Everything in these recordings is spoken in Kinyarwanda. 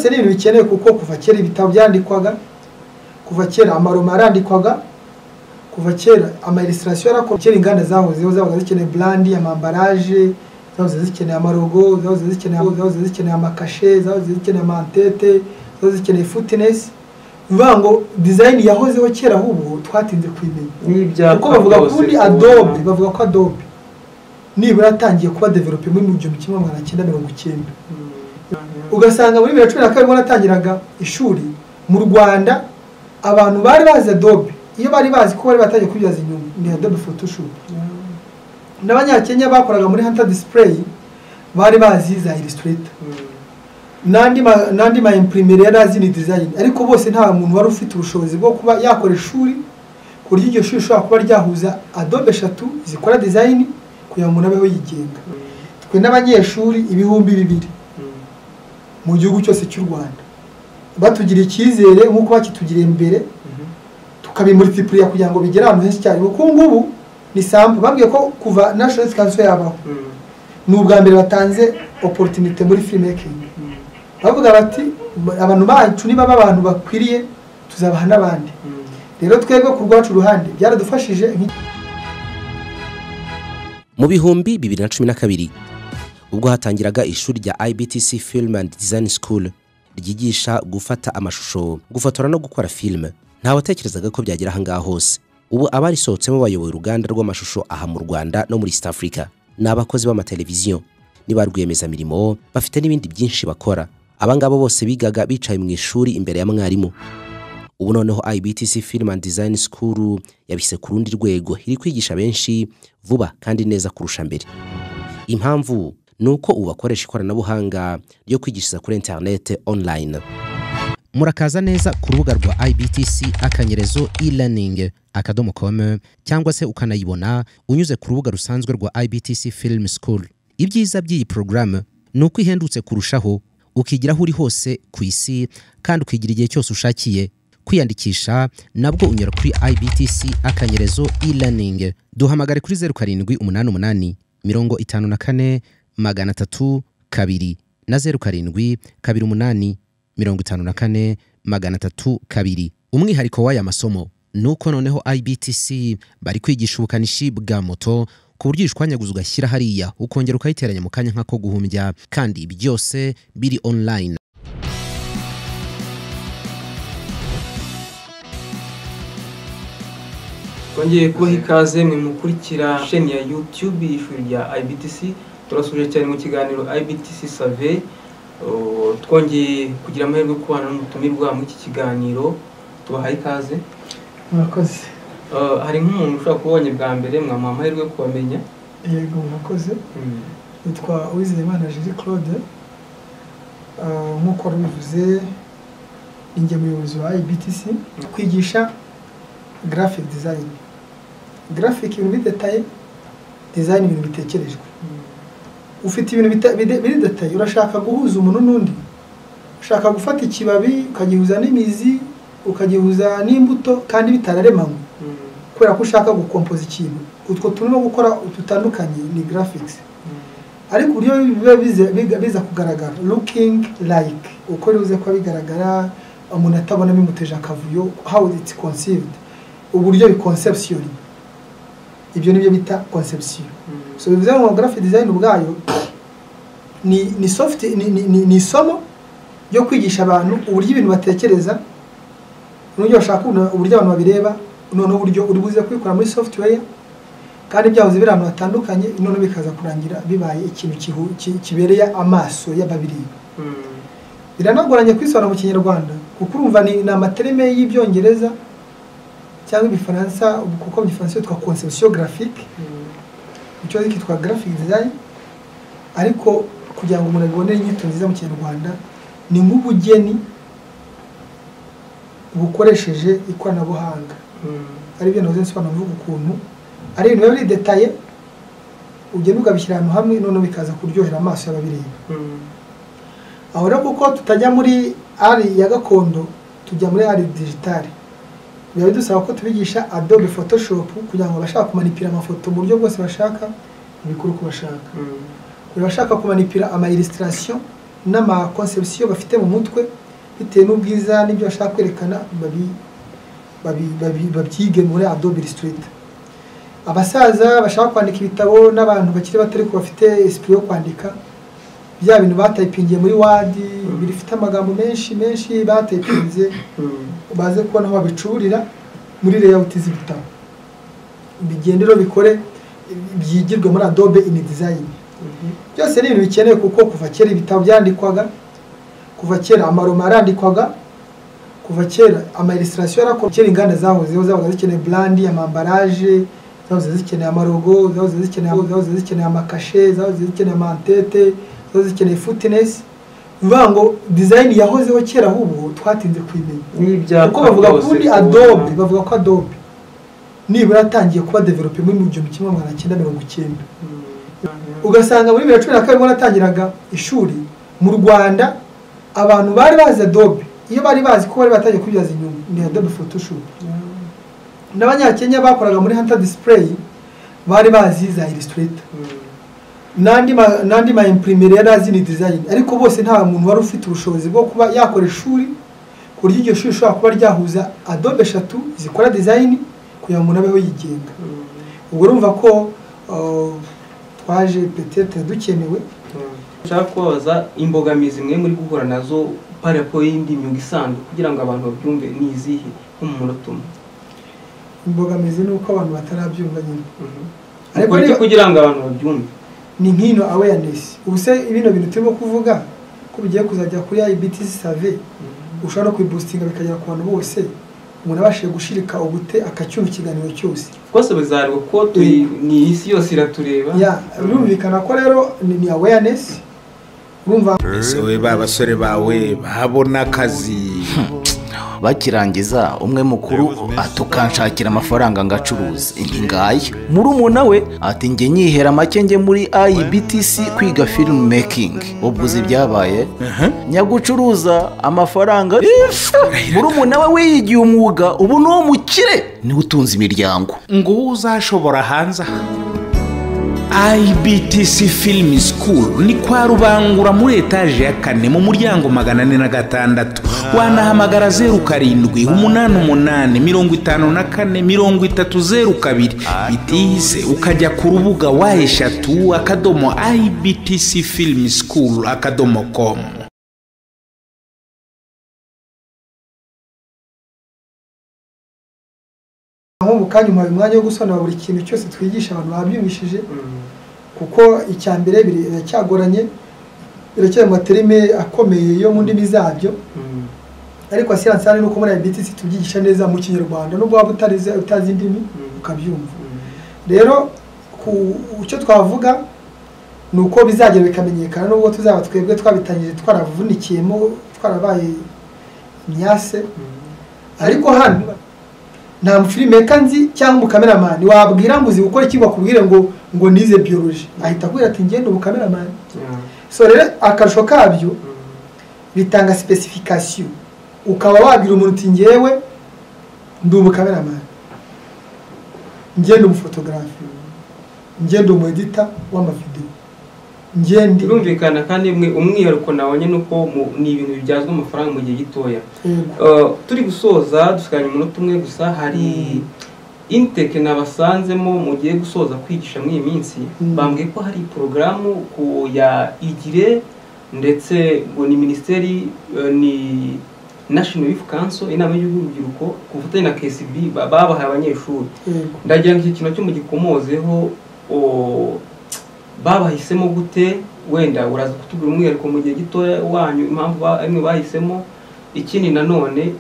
Ni ibintu bikenewe kuko kuva kera ibitabo byandikwaga, kuva kera amaroma yarandikwaga, kuva kera ama illustration yarakorwa. Kera inganda zahozeho zabaga zikeneye brand, ama emballage, zahoze zikeneye ama logo, zahoze zikeneye ama cachet, zahoze zikeneye ama en-tête, zahoze zikeneye footiness. Bivuga ngo design yahozeho kera, ahubwo twatinze kuyimenya. N'ibyapa Kuko bavuga ko byose ubundi tubona. Adobe, bavuga ko Adobe nibura yatangiye kuba developed muri mu 1990. Ugasanga muri 2012 ubwo natangiraga ishuri mu Rwanda, abantu bari bazi Adobe, iyo bari bazi ko bari batangiye kubyaza inyungu, ni Adobe Photoshop. N'Abanyakenya bakoraga muri Hunter Display bari bazi za Illustrator, n'andi ma imprimerie yari azi ni design, ariko bose nta muntu wari ufite ubushobozi bwo kuba yakora ishuri ku buryo iryo shuri rishobora kuba ryahuza Adobe eshatu zikora design kugira ngo umuntu abeho yigenga. Twe n'abanyeshuri 2000 mu gihugu cyose cy'u Rwanda batugiriye icyizere nk'uko bakitugiriye mbere, tukabimultiplier kugira ngo bigere ahantu henshi cyane, kuko ubu ngubu ni sample. Babwiye ko kuva National Youth Council yabaho, ni ubwa mbere batanze opportunity muri filmmaking. Bavuga bati: "Abantu bacu niba abantu bakwiriye, tuzabaha n'abandi." Rero twebwe ku rwacu ruhande byaradufashije. Mu 2012, ubwo hatangiraga ishuri rya IBTC Film and Design School ryigisha gufata amashusho, gufotora no gukora filime, ntawatekerezaga ko byagera ahangaha hose. Ubu abarisohotsemo bayoboye uruganda rw'amashusho aha mu Rwanda no muri East Africa, ni abakozi b'amateleviziyo, ni ba rwiyemezamirimo, bafite n'ibindi byinshi bakora. Abangaba bose bigaga bicaye mu ishuri imbere ya mwarimu. Ubu noneho IBTC Film and Design School yabise ku rundi rwego, iri kwigisha benshi vuba kandi neza kurusha mbere. Impamvu ni uko ubu bakoresha ikoranabuhanga ryo kwigishiriza kuri internet, online. Murakaza neza ku rubuga rwa ibtc_elearning.com, cyangwa se ukanayibona unyuze ku rubuga rusanzwe rwa IBTC Film School. Ibyiza by'iyi porogaramu ni uko ihendutse kurushaho, ukigira aho uri hose ku isi kandi ukigira igihe cyose ushakiye. Kwiyandikisha nabwo unyura kuri ibtc_elearning. Duhamagare kuri 0788 54 302 na 0728 54 302. Umwihariko w'aya masomo ni uko noneho IBTC bari kwigisha ubukanishi bwa moto, ku buryo uyishwanyaguza ugashyira hariya, ukongera ukayiteranya mu kanya nk'ako guhumbya, kandi byose biri online. Twongeye kubaha ikaze mwe mukurikira chaîne ya YouTube y'ishuri rya IBTC. Turasuje cyane mu kiganiro IBTC Survey. Twongeye kugira amahirwe yo kubana n'umutumirwa muri iki kiganiro. Tubahaye ikaze. Murakoze. Hari nk'umuntu ushobora kubonye bwa mbere, mwamuha amahirwe yo kubamenya. Yego, murakoze. Nitwa Uwizeyimana Julie Claude. Nk'uko wari ubivuze, ni njye muyobozi wa IBTC, kwigisha graphic design. Graphic, ibintu bidétaillé; design, ibintu bitekerejwe. Ufite ibintu biri détaillé, urashaka guhuza umuntu n'undi, ushaka gufata ikibabi ukagihuza n'imizi, ukagihuza n'imbuto, kandi bitararemanywe, kubera ko ushaka gukompoza ikintu. Utwo turimo gukora dutandukanye ni graphics, ariko uburyo biba biza kugaragara, looking like, uko bibuze kuba bigaragara, umuntu atabona bimuteje akavuyo, how it's conceived, uburyo biconception, ibyo nibyo bita conception. So bivuze ngo graphic design ubwayo ni soft, ni isomo ryo kwigisha abantu uburyo ibintu batekereza n'uburyo bashaka, uburyo abantu babireba, noneho uburyo uri buze kubikora muri software, kandi byahoze biri ahantu hatandukanye, noneho bikaza kurangira bibaye ikintu kibereye amaso y'ababireba. Biranagoranye kwisobanura mu Kinyarwanda, kuko urumva ni ama terme y'Ibyongereza cyangwa Ibifaransa, kuko mu Gifaransa yitwa conception graphique, mu Cyongereza kitwa graphic design. Ariko kugira ngo umuntu abibonere inyito nziza mu Kinyarwanda, ni nk'ubugeni bukoresheje ikoranabuhanga, ari byo nahoze nsobanura mvuga ukuntu ari ibintu biba biri détaillé, ugenda ukabishyira ahantu hamwe, noneho bikaza kuryohera amaso y'ababireba. Aho rero, kuko tutajya muri art ya gakondo, tujya muri art digital, biba bidusaba ko tubigisha Adobe Photoshop, kugira ngo abashaka kumanipira amafoto mu buryo bwose bashaka babikore uko bashaka, ku bashaka kumanipira ama illustration. n'ama conception bafite mu mutwe bitewe n'ubwiza n'ibyo bashaka kwerekana, babyige muri Adobe Illustrator. Abasaza bashaka kwandika ibitabo n'abantu bakiri bato ariko bafite esprit yo kwandika, bya bintu batayipingiye muri Word bifite amagambo menshi menshi batayipinze, baze kubona aho babicurira muri layout z'ibitabo, bigendero bikore byigirwe muri Adobe InDesign. Byose ni ibintu bikenewe kuko kuva kera ibitabo byandikwaga, kuva kera amaroma yarandikwaga, kuva kera ama illustration yarakorwa. Kera inganda zahozeho zabaga zikeneye brand, amambaraje, zahoze zikeneye amarogo, zahoze zikeneye amakashe, zahoze zikeneye amantete, zahoze zikeneye fitness. Bivuga ngo design yahozeho kera, ahubwo twatinze kuyimenya. Kuko bavuga ko Adobe, bavuga ko Adobe nibura yatangiye kuba developer muri 1990. Ugasanga muri 2012 ubwo natangiraga ishuri mu Rwanda, abantu bari bazi Adobe, iyo bari bazi ko bari batangiye kubyaza inyungu ni Adobe Photoshop. N'abanyakenya bakoraga muri Hunter Display bari bazi za Illustrator, n'andi ma imprimerie yari azi ni design, ariko bose nta muntu wari ufite ubushobozi bwo kuba yakora ishuri ku buryo iryo shuri rishobora kuba ryahuza Adobe eshatu zikora design kugira ngo umuntu abeho yigenga. Ubwo urumva ko twaje peut-être dukenewe. Nshaka kubabaza imbogamizi mwe muri guhura nazo par rapport y'indi myuga isanzwe kugira ngo abantu babyumve ni izihe nko mu munota umwe? Imbogamizi ni uko abantu batarabyumva nyine. Ariko iki kugira ngo abantu babyumve ni nk'ino awareness. Ubu se bino bintu turimo kuvuga ko bigiye kuzajya kuri IBTC survey, ushobora no kuyiboostinga bikagera ku bantu bose, umuntu abashije gushirika ubute akacyumva ikiganiro cyose. Rwose bizarwa ko turi ni isi yose iratureba. Ya, birumvikana ko rero ni awareness. Urumva ese we ba basore bawe babona akazi bakirangiza umwe mukuru atukanshakira amafaranga ngacuruza intingaye, murumuna we ati nge nyihera make nge muri IBTC kwiga film making. Ubwo uzi byabaye nyagucuruza amafaranga, murumuna we wiyigiye umwuga ubu ni umukire, niwe utunze imiryango. Ngo uzashobora hanze. IBTC Film School ni kwa Rubangura muri etaje ya 4 mu muryango 406. Wanahamagara 07 88 54 30 02. Bitise ukajya ku rubuga wa 3.ibtcfilmschool.com. Nko mu kanya umpaye umwanya wo gusobanura buri kintu cyose twigisha abantu babyumvishije, kuko icya mbere biracyagoranye, biracyari mu materime akomeye yo mu ndimi zabyo. Ariko asiranse nuko muri IBTC tubyigisha neza mu Kinyarwanda, nubwo waba utarize utazi indimi ukabyumva. Rero icyo twavuga ni uko bizagera bikamenyekana, nubwo tuzaba twebwe twabitangije twaravunikiyemo twarabaye imyase. Ariko hano nta filmmaker nzi cyangwa umukameramani wabwira ngo uzi gukora iki bakubwire ngo nize biology, ahita akubwira ati ngende umukameramani. So rero akarusho kabyo bitanga specification, ukaba wabwira umuntu uti ngewe ndi umukameramani, ngende umufotographe, ngende umu editor w'amavideo, ngende. Birumvikana kandi mwe umwihariko nabonye nuko ni ibintu bibyazwa amafaranga mu gihe gitoya. Turi gusoza dusigaranye umunota umwe gusa, hari intake nabasanzemo mugiye gusoza kwigisha muri iyi minsi, bambwiye ko hari porogaramu ku ya Igire ndetse ngo ni ministeri ni National Youth Council, inama y'igihugu y'urubyiruko ku bufatanye na KCB babahaye abanyeshuri. Ndagira ngo iki kintu cyo mugikomozeho, babahisemo gute? Wenda uraza kutubwira umwihariko mu gihe gitoya wanyu impamvu imwe bahisemo. Ikindi nanone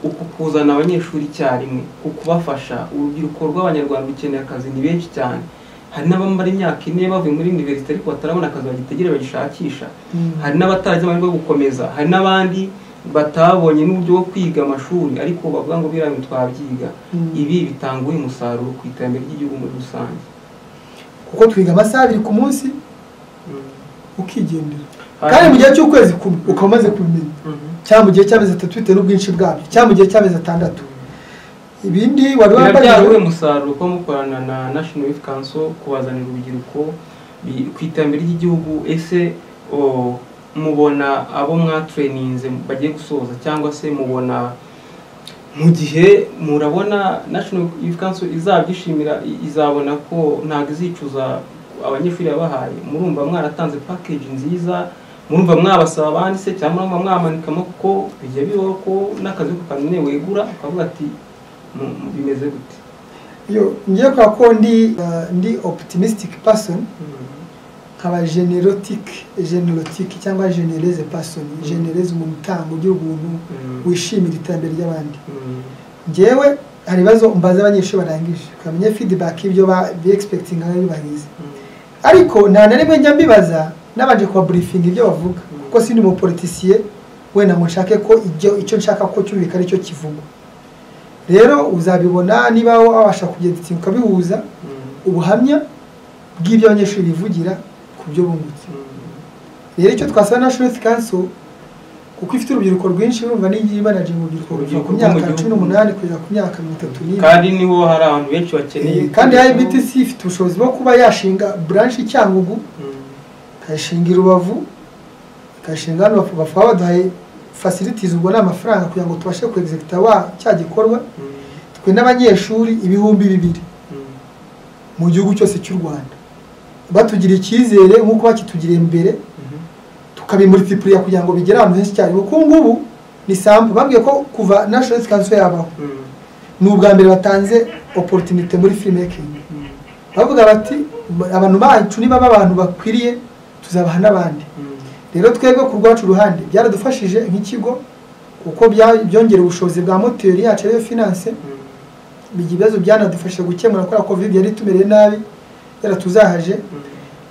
uku kuzana abanyeshuri icyarimwe kukubafasha, urubyiruko rw'abanyarwanda rukeneye akazi ni benshi cyane, hari n'abamara imyaka 4 bavuye muri university ariko batarabona akazi bagitegere bagishakisha, hari n'abataragize amahirwe yo gukomeza, hari n'abandi batabonye n'uburyo bwo kwiga amashuri ariko bavuga ngo biriya bintu twabyiga. Ibi bitanga uyu musaruro ku iterambere ry'igihugu muri rusange, kuko twiga amasaha 2 ku munsi ukigendera, kandi mu gihe cy'ukwezi kumwe ukaba umaze kubimenya, cyangwa mu gihe cy'amezi 3 bitewe n'ubwinshi bwabyo, cyangwa mu gihe cy'amezi 6. Ibindi wari wambaye uwe musaruro ko mukorana na National Youth Council kubazanira urubyiruko ku iterambere ry'igihugu. Ese Mubona abo mwatraininze bagiye gusoza, cyangwa se mubona mu gihe murabona National Youth Council izabyishimira, izabona ko ntabwo izicuza abanyeshuri yabahaye? Murumva mwaratanze package nziza? Murumva mwabasaba abandi se, cyangwa murumva mwamanikamo? Kuko bijya bibaho ko n'akazi ko kanone wegura ukavuga ati bimeze gute? Yo, ngiye kwa ko ndi optimistic person, nkaba generotic cyangwa genereuse person. Genereuse, umuntu utanga, ugira ubuntu, wishimira iterambere ry'abandi. Njyewe hari ibibazo mbaza abanyeshuri barangije, ukamenya feedback y'ibyo ba expecting n'ibyo bagize, ariko nta na rimwe njya mbibaza nabanje kuba briefing ibyo bavuga, kuko sindi mu politicien wenda ngo nshake ko icyo nshaka ko cyumvikana aricyo kivugwa. Rero uzabibona niba wabasha kubyeditinga ukabihuza, ubuhamya bw'ibyo abanyeshuri bivugira ku byo bungutse. Rero icyo twasaba National Youth Council, kuko ifite urubyiruko rwinshi, urumva n'igiye managing urubyiruko kuva Urubyiruko ku rwo mu myaka gihugu. 18 kugeza ku myaka 31. Kandi niho hari abantu benshi bakeneye. Kandi IBTC ifite ubushobozi bwo kuba yashinga branch i Cyangugu, ikayishinga i Rubavu, ikayishinga hano. Bakaba baduhaye facilities, ubwo ni amafaranga kugira ngo tubashe ku executa wa cya gikorwa. Twe n'abanyeshuri 2000 mu gihugu cyose cy'u Rwanda batugira icyizere nk'uko bakitugiriye mbere, tukabimultiplier kugira ngo bigere ahantu henshi cyane, kuko ubu ngubu ni sample. Bambwiye ko kuva National Youth Council yabaho, ni ubwa mbere batanze opportunity muri filmmaking. Bavuga bati abantu bacu niba abantu bakwiriye, tuzabaha n'abandi. Rero twebwe ku rwacu ruhande byaradufashije nk'ikigo, kuko byongera ubushobozi bwa moteri yacu, ariyo finance. Bigira ibibazo byanadufashije gukemura kubera COVID yari itumereye nabi, yaratuzahaje.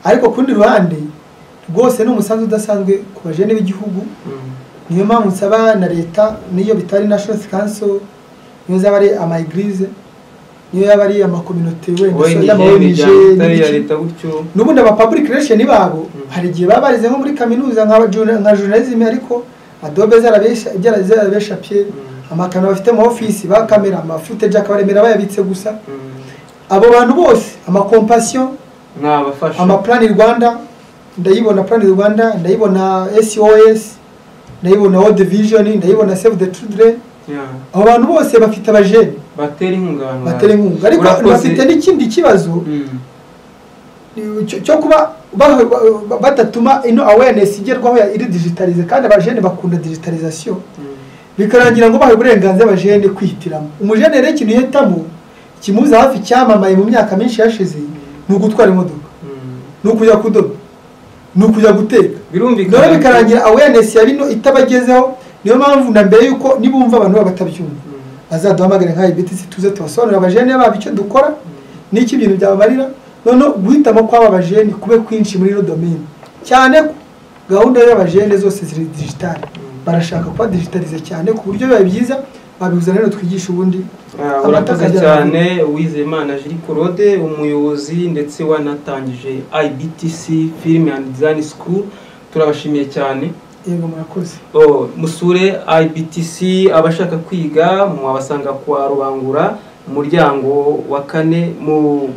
Ariko ku rundi ruhande rwose ni umusanzu udasanzwe ku bajene b'igihugu. Niyo mpamvu nsaba na leta, niyo bitari National Youth Council, niyo zaba ari ama église, niyo yaba ari amakominote wenda so ONG, y'ama ONG imiryango itari iya n'ibiki. leta gutyo. N'ubundi aba public relation babo hari igihe baba barize nko muri kaminuza nka journalism, ariko Adobe zarabesha pie. Amakamera bafite mu office ba kamera, ama footage akabaremera bayabitse gusa. Abo bantu bose, ama Compassion, mwabafasha. Ama Plan Rwanda, ndayibona Plan Rwanda, ndayibona SOS, ndayibona World Vision, ndayibona Save the Children. Abo bantu bose bafite abajene. Batera inkunga abantu. Batera inkunga, ariko Urakoze. bafite n'ikindi kibazo cyo kuba badatuma ino awareness igerwaho ya iri digitalize, kandi abajene bakunda digitalisation. Bikarangira ngo bahe uburenganzira abajene kwihitiramo. Umujene rero ikintu yihitamo kimuza hafi, cyamamaye mu myaka myinshi yashize, ni ugutwara imodoka, ni ukujya kudoda, ni ukujya guteka. Birumvikana. Rero bikarangira awareness ya bino itabagezeho. Niyo mpamvu na mbere yuko nibumva abantu baba batabyumva, bazaduhamagare nka IBTC, tuze tubasobanurire abajene babo icyo dukora n'icyo ibintu byabamarira, noneho guhitamo kw'aba bajene kube kwinshi muri ino domaine, cyane ko gahunda y'abajene zose ziri digital, barashaka kuba digitalize cyane, ku buryo biba byiza babihuza rero twigisha ubundi Ah, amata urakoze akagera. cyane, Uwizeyimana Jules Claude, umuyobozi ndetse wanatangije IBTC Film and Design School. Turabashimiye cyane. Yego, murakoze. Oh, musure IBTC. Abashaka kwiga mwabasanga kwa Rubangura, mu muryango wa kane,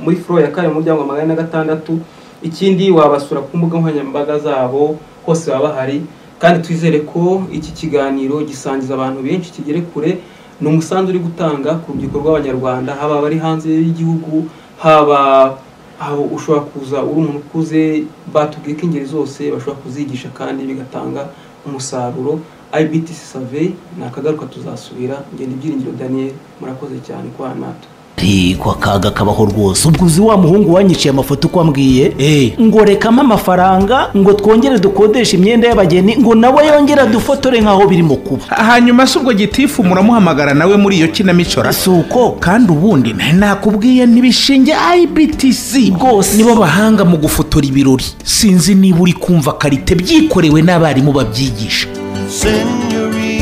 muri floor ya kane, mu muryango wa 406. Ikindi, wabasura ku mbuga nkoranyambaga zabo, hose baba bahari. Kandi twizere ko iki kiganiro gisangiza abantu benshi, kigere kure. Ni umusanzu uri gutanga ku rubyiruko rw'Abanyarwanda, haba abari hanze y'igihugu, haba aho ushobora kuza uri umuntu ukuze. Batubwiye ko ingeri zose bashobora kuzigisha kandi bigatanga umusaruro. IBTC Survey ni akagaruka, tuzasubira. Ngenda Ibyiringiro Daniel, murakoze cyane kwa natwe. Ariko akaga kabaho rwose. Ubwo uzi wa muhungu wanyiciye amafoto uko ambwiye? Ngo rekamo amafaranga ngo twongere dukodeshe imyenda y'abageni, ngo nawe yongere adufotore nk'aho birimo kuba. Hanyuma se ubwo gitifu muramuhamagara nawe muri iyo kinamico ra? Si uko. Kandi ubundi nari nakubwiye ntibishinge IBTC Rwose. Nibo bahanga mu gufotora ibirori. Sinzi niba uri kumva qualité, byikorewe n'abarimu babyigisha.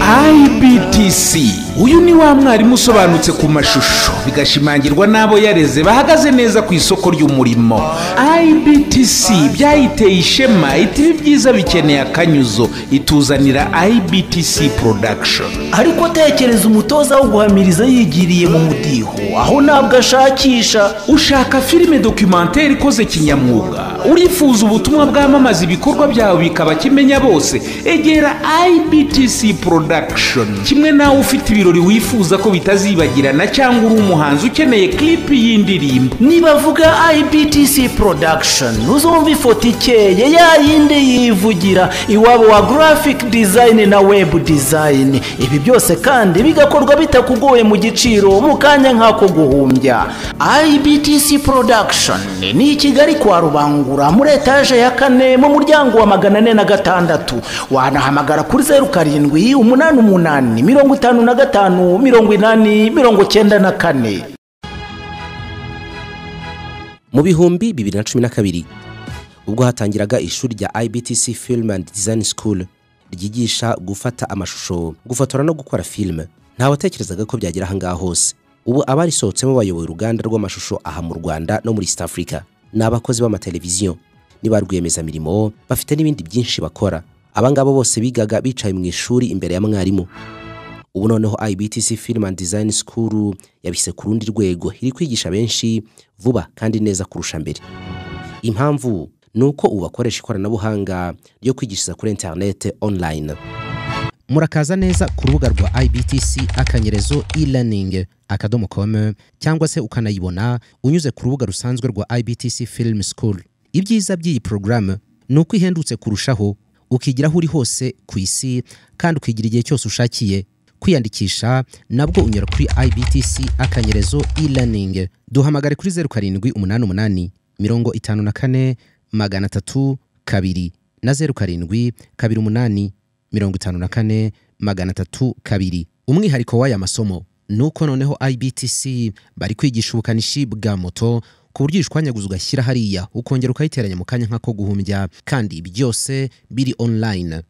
IBTC, uyu ni wa mwarimu usobanutse ku mashusho, bigashimangirwa n'abo yareze bahagaze neza ku isoko ry'umurimo. IBTC byayiteye ishema, iti ibi byiza bikeneye akanyuzo, ituzanira IBTC Production. Ariko tekereza umutoza wo guhamiriza yigiriye mu mudiho, aho ntabwo ashakisha. Ushaka filime documentaire ikoze kinyamwuga. Urifuza ubutumwa bwamamaza ibikorwa byawe bikaba kimenya bose? Egera IBTC Production. Kimwe nawe ufite ibirori wifuza ko bitazibagirana, cyangwa uri umuhanzi ukeneye clip y'indirimbo. Nibavuga IBTC Production, uzumva ifoto ikeye ya yindi yivugira, iwabo wa graphic design na web design. Ibi byose kandi bigakorwa bitakugoye, mu giciro, mu kanya nk'ako guhumbya. IBTC Production ni i Kigali kwa Rubangura, muri etaje ya kane, mu muryango wa 406. Wanahamagara kuri 0788558094. Mu 2012, ubwo hatangiraga ishuri rya IBTC Film and Design School ryigisha gufata amashusho, gufotora no gukora filime, ntawatekerezaga ko byagera ahangaha hose. Ubu abarisohotsemo bayoboye uruganda rw'amashusho aha mu Rwanda no muri East Africa, ni abakozi b'amateleviziyo, ni ba rwiyemezamirimo, bafite n'ibindi byinshi bakora. Abangabo bose bigaga bicaye mu ishuri imbere ya mwarimu. Ubu noneho IBTC Film and Design School yabise ku rundi rwego, iri kwigisha benshi vuba kandi neza kurusha mbere. Impamvu ni uko ubu bakoresha ikoranabuhanga ryo kwigishiriza kuri internet, online. Murakaza neza ku rubuga rwa ibtc-elearning.com, cyangwa se ukanayibona unyuze ku rubuga rusanzwe rwa IBTC Film School. Ibyiza by'iyi porogaramu ni uko ihendutse kurushaho, ukigira aho uri hose ku isi kandi ukigira igihe cyose ushakiye. Kwiyandikisha nabwo unyura kuri ibtc-elearning. Duhamagare kuri 0788543002 na 0728543002. Umwihariko w'aya masomo ni uko noneho IBTC bari kwigisha ubukanishi bwa moto, ku buryo uyishwanyaguza ugashyira hariya, ukongera ukayiteranya mu kanya nk'ako guhumbya, kandi byose biri online.